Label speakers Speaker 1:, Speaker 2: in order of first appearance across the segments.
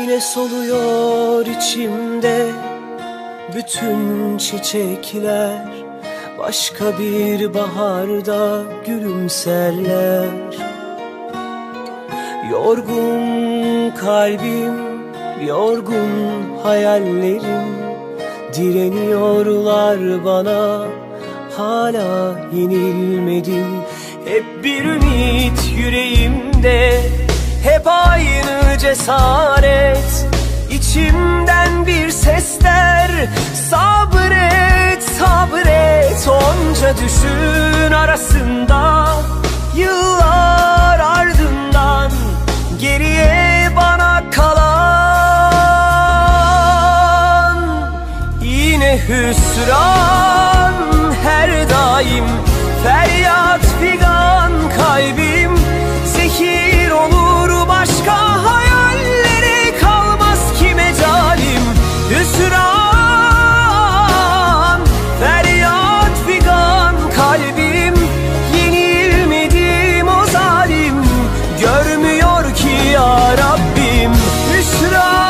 Speaker 1: Yine soluyor içimde bütün çiçekler, başka bir baharda gülümserler. Yorgun kalbim, yorgun hayallerim, direniyorlar bana, hala yenilmedim. Hep bir ümit yüreğimde, hep aynı cesaret. İçimden bir ses der, sabret, sabret. Onca düşün arasında, yıllar ardından geriye bana kalan yine hüsran, her daim feryat figan kalbim. Zehir olur başka hayallere kalmaz ki mecalim. Hüsran, feryat figan kalbim. Yenilmedim o zalim, görmüyor ki ya Rabbim. Hüsran,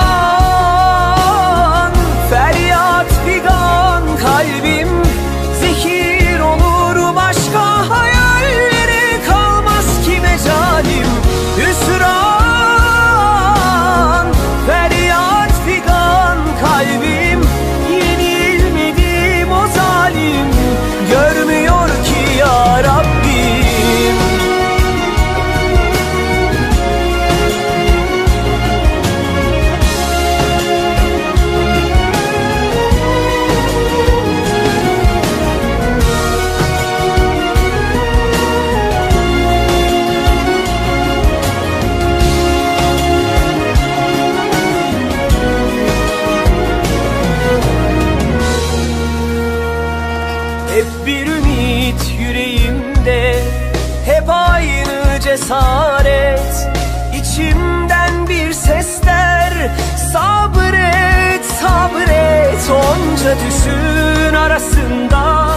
Speaker 1: feryat figan kalbim. Zehir olur başka hayallere kalmaz ki mecalim. Hüsran, feryat figan kalbim. Yenilmedim o zalim, görmüyor ki ya Rabbim. Hep bir ümit yüreğimde, hep aynı cesaret. İçimden bir ses der, sabret, sabret. Onca düşün arasında,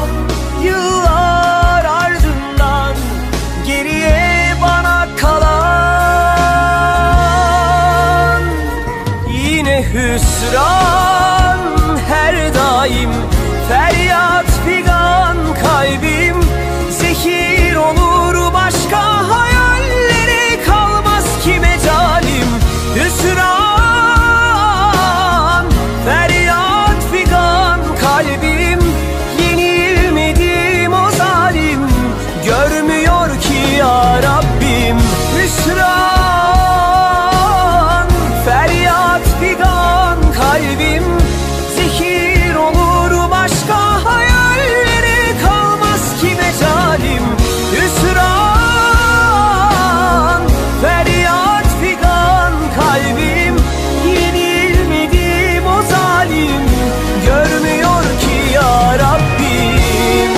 Speaker 1: yıllar ardından geriye bana kalan yine hüsran, her daim feryat figan kalbim. Zehir olur başka hayallere kalmaz ki mecalim. Hüsran, feryat figan kalbim. Yenilmedim o zalim, görmüyor ki ya Rabbim. Hüsran, feryat figan kalbim. Zehir olur başka hayallere kalmaz ki mecalim. Hüsran, feryat figan kalbim. Yenilmedim o zalim, görmüyor ki ya Rabbim.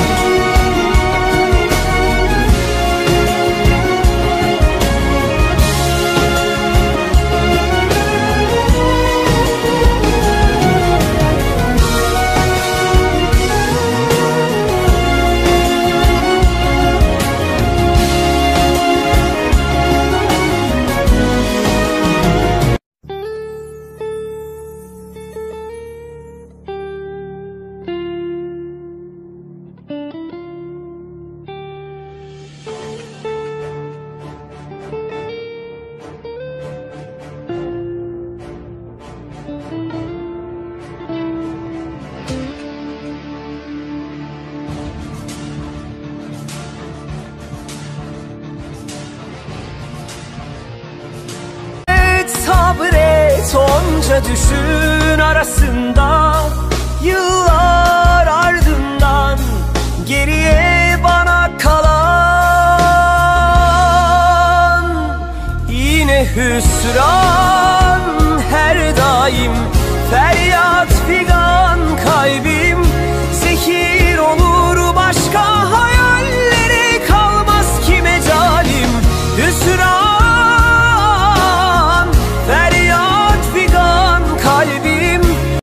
Speaker 1: Sabret, onca düşün arasında,